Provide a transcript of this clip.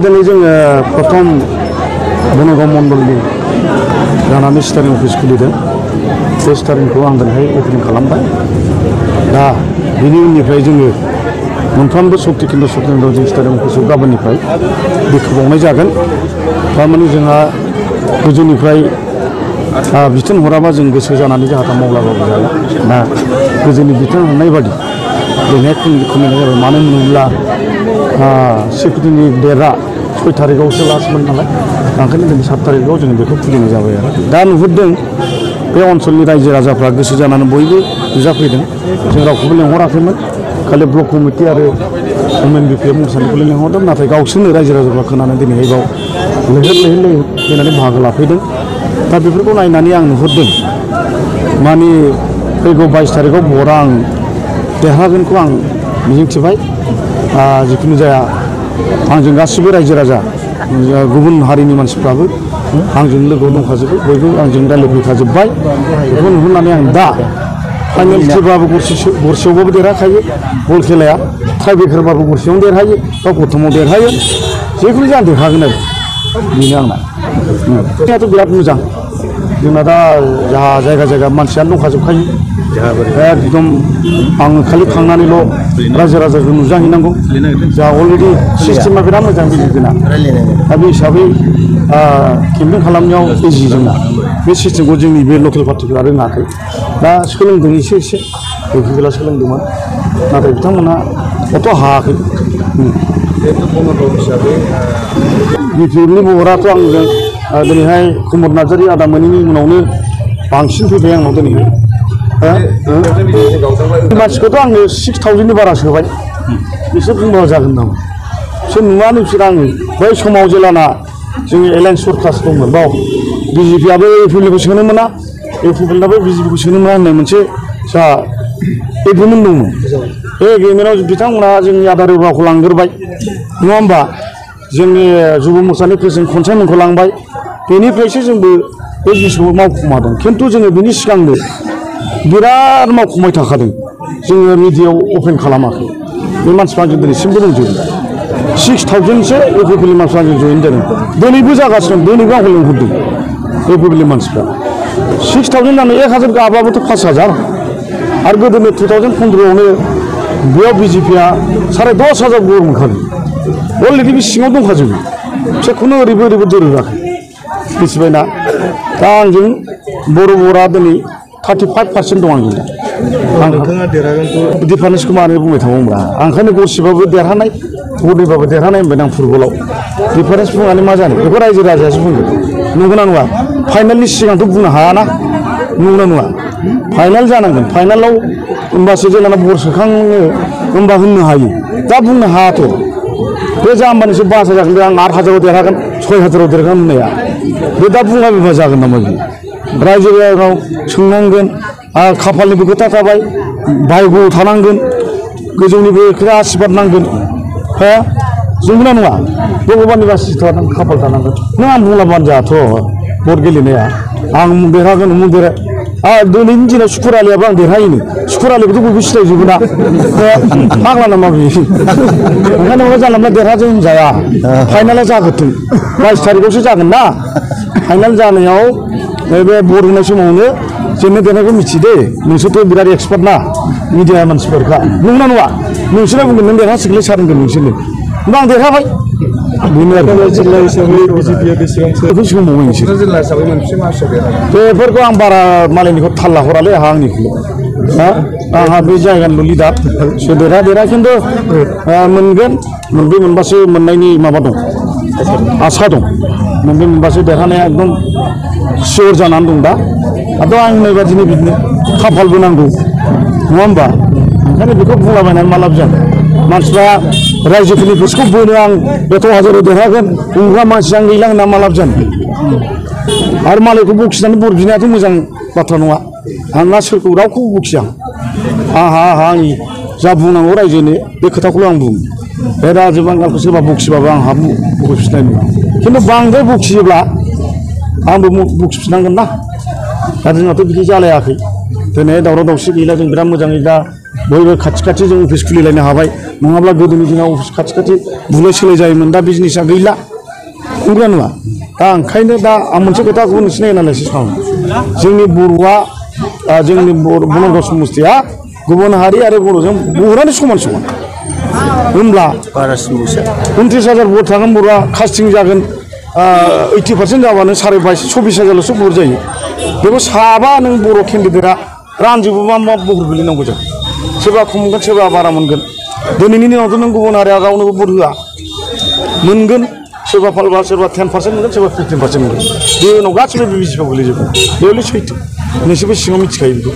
दिनै जोङो प्रथम बनगाव मण्डलनि जानानै स्टारिं अफिस खुलिदों बे स्टारिंखौ आं दिनैहाय अपेनिं खालामबाय दा बिनि उननिफ्राय जोङो मोनफ्रोमबो शक्ति केन्द्र जों स्टारिं अफिसआव गाबोननिफ्राय बेखेवबावनाय जागोन थारमाने जोंहा गोजौनिफ्राय बिथोन हराबा जों गोसो जानानै जाहाथा मावलाबाबो जाया दा गोजौनि बिथोन हरनाय बादि दिनैहाय खुलिनाय जाबाय मानो होनोब्ला सिकिउरिटिनि डेटआ 6 तारिखआवसो लास्टमोन नालाय ओंखायनो दिनै 7 तारिखआव जों बेखौ खुलिनाय जाबाय आरो दा नुहुरदों बे ओनसोलनि रायजो राजाफ्रा गोसो जानानै बयबो नुजाफैदों जों रावखौबो लेंहराखैमोन खालि ब्लक कमिटि आरो वमेन बिपिएफ मोसानायखौ लेंहरदों नाथाय गावसोरनो रायजो राजाफ्रा खोनानै दिनैहाय बाव लैहोर फैनानै बाहागो लाफैदों दा बेफोरखौ नायनानै आं नुहुरदों माने फैगौ 22 तारिखआव भटआ आं देरहागोनखौ आं मिजिंथिबाय जिखुनु जाया आंजों गासिबो रायजो राजा गुबुन हारिनि मानसिफ्राबो आंजों लोगोआव दंखाजोबो बयबो आंजों रायज्लायफैखाजोब्बाय बेखौ नुहुरनानै आं दा फाइनाल खेबाबो गरसेयावबाबो देरहाखायो बल खेलाया टाइब्रेकारबाबो गरसेयावनो देरहायो बा गथमाव देरहायो जिखुनु जाया देरहागोन आरो बेनो आंना जोंनाथ' बिराद मोजां जोंना दा जायगा जायगा मानसियानो दंखाजोबखायो एकदम आङो खालि थांनानैल' रायजो राजाखौ नुजाहैनांगौ जा अलरेडि सिस्टेमा बिराद मोजां बिजोंना दा बे हिसाबै केम्पिं खालामनायाव इजि जोंना बे सिस्टेमखौ जोंनि बे लकेल पार्टिफोरा रोङाखै दा सोलोंदों एसे बेफोरखौ सोलोंदोंमोन नाथाय बिथांमोना अत हायाखै बिपिएफनि भटआथ' आंजों दिनैहाय कुमर नार्जारि आदा मोनैनि उनावनो बांसिन फैबाय आंनाव दिनैहाय मानसिखौथ' आङो 6000नि बारा सोबाय बिसोर बुंबा जागोन नामा बिसोर नुवानो बिसोर आङो बै समाव जेलाना जोंनि एलायन्स सरकास दंमोन बाव बिजेपिआबो एपिएलखौ सोनो मोना एपिएलआबो बिजेपिखौ सोनो मोना होननाय मोनसे जा एग्रिमेन्ट दंमोन बे एग्रिमेन्टआव बिथांमोना जोंनि आदार रावखौ लांग्रोबाय नङा होमबा जोंनि जुब मोर्चानि प्रेसिडेन्ट खनसायमोनखौ लांबाय बेनिफ्रायसो जोंबो बे जिनिसखौ मावखुमादों खिन्थु जोङो बिनि सिगांनो बिराद मावखुमाय थाखादों जोङो मिडियायाव अपेन खालामाखै बे मानसिफ्रा जों दिनैसिमबो दंजोबो 6000सो एपिएलनि मानसिफ्रा जों जइन जादों दिनैबो जागासिनो दं दिनैबो आंखौ लेंहरदों एपिएलनि मानसिफ्रा 6000 जानो 1000 गाबाबोथ' 5000 आरो गोदोनि 2015आवनो बेयाव बिजेपिआ 10,500 ग'र मोनखादों अलरेडि बे सिङाव दंखाजोबो बिसोरखौनो ओरैबो दोरोङाखै मिथिबायना दा आंजों बर'आ दिनै 35% दं आंजों नोंथाङा देरहागोनखौ डिफारेन्सखौ मानो बुंबाय थांबांब्रा आं ओंखायनो गरसेबाबो देरहानाय गरनैबाबो देरहानाय होनबाय आं फुटबलाव डिफारेन्स बुंनानै मा जानो बेखौ रायजो राजायासो बुंगोन नंगौना नङा फाइनालनि सिगांथ' बुंनो हायाना नंगौना नङा फाइनाल जानांगोन फाइनालाव होमबासो जेब्ला बर सोखाङो होमबा होननो हायो दा बुंनो हायाथ' बे जाम्बानिसो बासा जागोन बे आं 8000आव देरहागोन 6000आव देरहागोन होननाया बे दा बुङाबा जागोन नामा बियो रायजो राजानाव सोंनांगोन आरो खाफालनिबो खोथा थाबाय भाग्यआव थानांगोन गोजौनिबो खोथा आशीर्बाद नांगोन हा जोंना नङा भगबाननि आशीर्बाद खाफाल थानांगोन नों आं बुंलाबानो जायाथ' भट गेलेनाया आं देरहागोन उमुक दिनैनि दिनाव सुकुर आलियाबो आं देरहायोनो सुकुर आलिखौथ' बयबो सिनायजोबो ना फाग्ला नामा बियो ओंखायनो जानला मोनला देरहाजों होनजाया फाइनाला जागोरथों 22 तारिखआवसो जागोन ना फाइनाल जानायाव बे भट होनाय समावनो जेननो देरनायखौ मिथिदे नोंसोरथ' बिराद एक्सपार्ट ना मिडिया मानसिफोरखा नंगौना नङा नोंसोरना बुंगोन नों देरहासिगोनलै सार होनगोन नोंसोरनो होमबा आं देरहाबाय बेनो आरो जिल्ला हिसाबै बिजेपिआ बेसेबांसो बेखौ सोंबावो नोंसोर जिल्ला हिसाबै मोनसे मासआव देरहागोन बेफोरखौ आं बारा मालायनिखौ थाल लाहरालै आंहा आंनिखौ आंहा बे जायगानिल' लिडार देरहा खिन्थु मोनगोन मोनब्रै मोनबासो मोननायनि माबा दं आसा दं मोनब्रै मोनबासो देरहानाया एकदम सियर जानानै दं दा दाथ' आं होननाय बादिनो बिदिनो खाफालबो नांगौ नङा होमबा ओंखायनो बेखौ बुंलाबायनानै मा लाब जानो मानसिफ्रा रायजोफोरनि गोसोखौ बोनो आं एथ' हाजाराव देरहागोन उमुगा मानसि आं गैला होनना मा लाब जानो आरो मालायखौ बखिनानै बर बिनायाथ' मोजां बाथ्रा नङा आंना सोरखौ रावखौबो बखिया आंहा आंनि जा बुंनांगौ रायजोनो बे खोथाखौल' आं बुङो बे राजो बांगालखौ सोरबा बखिबाबो आंहा बखिफिननाय नङा खिन्थु बांद्राय बखियोब्ला आंबो बखिफिननांगोन ना दा जोंनाथ' बिदि जालायाखै दिनै दावराव दावसि गैला जों बिराद मोजाङै दा बयबो खाथि खाथि जों अफिस खुलिलायनो हाबाय नङाब्ला गोदोनि दिनाव अफिस खाथि खाथि बुलाय सोलाय जायोमोन दा बिजनेसा गैला नंगौना नङा दा ओंखायनो दा आं मोनसे खोथाखौ नोंसिनि एनालाइसिस खालामो जोंनि बर'आ जोंनि बनरगाव समस्थिया गुबुन हारि आरो बर'जों बहुतानो समान समान होमब्ला 29,000 भट थागोन बर'आ कास्टिं जागोन 80% जाबानो 22,000-24,000ल'सो भट जायो बेखौ साबा नों बर' केन्डिडेटआ रानजोबोबा मा भट गोलैनांगौ जों सोरबा खम मोनगोन सोरबा बारा मोनगोन दिनैनि दिनावथ' नों गुबुन हारिया रावनोबो भट होआ मोनगोन सोरबा फालबा सोरबा 10% मोनगोन सोरबा 15% मोनगोन बे उनाव गासिबो बिजेपिआव गोलैजोबगोन बे हले सैथो नोंसोरबो सिङाव मिथिखायो बेखौ